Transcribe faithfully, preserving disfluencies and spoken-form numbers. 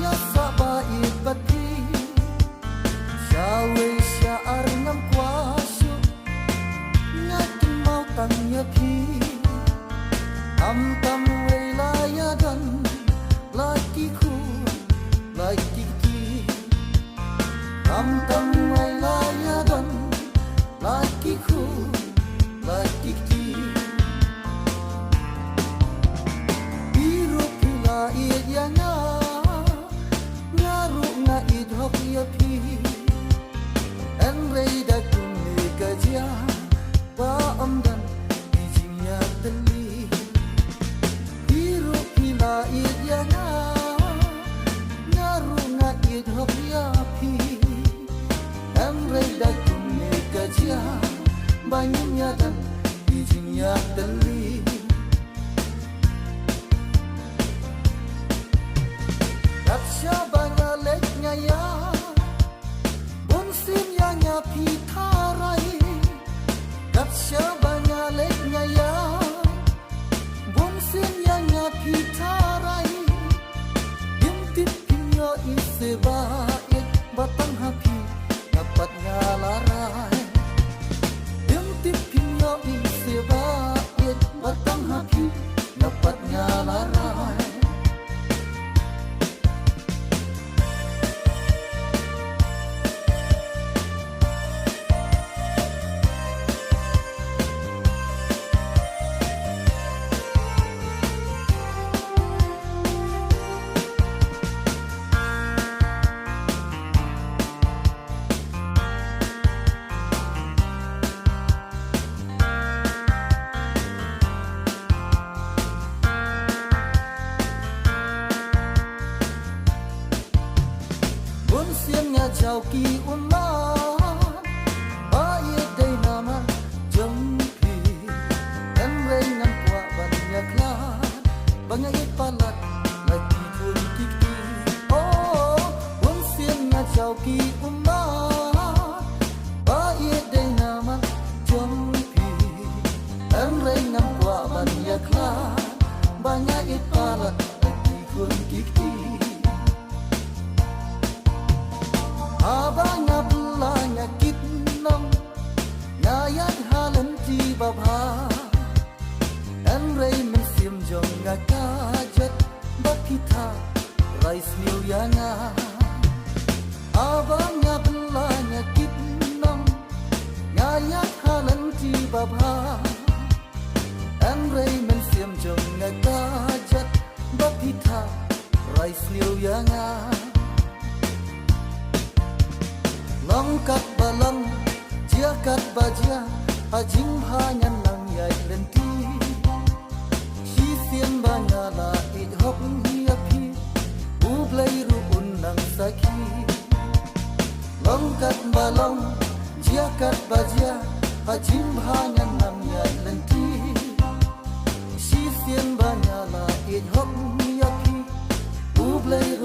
Ïa sah ba ïeit bad phi, sha wei sha ar ngam kwah shuh. Nga kynmaw tang ïa phi. Khamtam wei la ïa don, la ki khun, la ki kti. Khamtam wei la ïa don, la ki khun, la ki kti. Phi ruh phi la ïeit ïa nga, nga ruh nga ïeit hok ïa phi. Hynrei da kumne ka jia, ba ym don ki jingïa tylli. Phi ruh phi la ïeit ïa nga, nga ruh nga ïeit hok ïa phi. Hynrei da kumne ka jia, ba ngim ïa don ki jingïa tylli. Kat sha ba nga leit nga ïa, bun sien ïa nga phi tharai. Kat sha ba nga leit nga ïa, bun sien ïa nga phi tharai. Ngim tip phim ïohi se ba ïeit, ba tang ha phi nga pat nga la rai. Ngim tip phim ïohi se ba ïeit, ba tang ha phi nga pat nga la rai. Bun sien nga jaw ki ummat ba ïeit dei namar jong phi. Hynrei ngam kwah ban ïakhlad ba nga ïeit palat la ki khun ki kti. Oh, bun sien nga jaw ki ummat ba ïeit dei namar jong phi. Hynrei ngam kwah ban ïakhlad ba nga ïeit palat la ki khun ki kti. Haba nga bylla nga kit nong, nga ïaid ha lynti babha. Hynrei mynsiem jong nga ka jot ba phi tharai sniew ïa nga. Haba nga bylla nga kit nong, nga ïaid ha lynti babha. Hynrei mynsiem jong nga ka jot ba phi tharai sniew ïa nga. Long kat ba long, jia kat ba jia, ha jingbha ngan nang ïaid lynti. Shisien ba nga la ïeit hok ïa phi, U Blei ruh un nang sakhi. Long kat ba long, jia kat ba jia, ha jingbha ngan nang ïaid lynti. Shisien ba nga la ïeit hok ïa phi, U Blei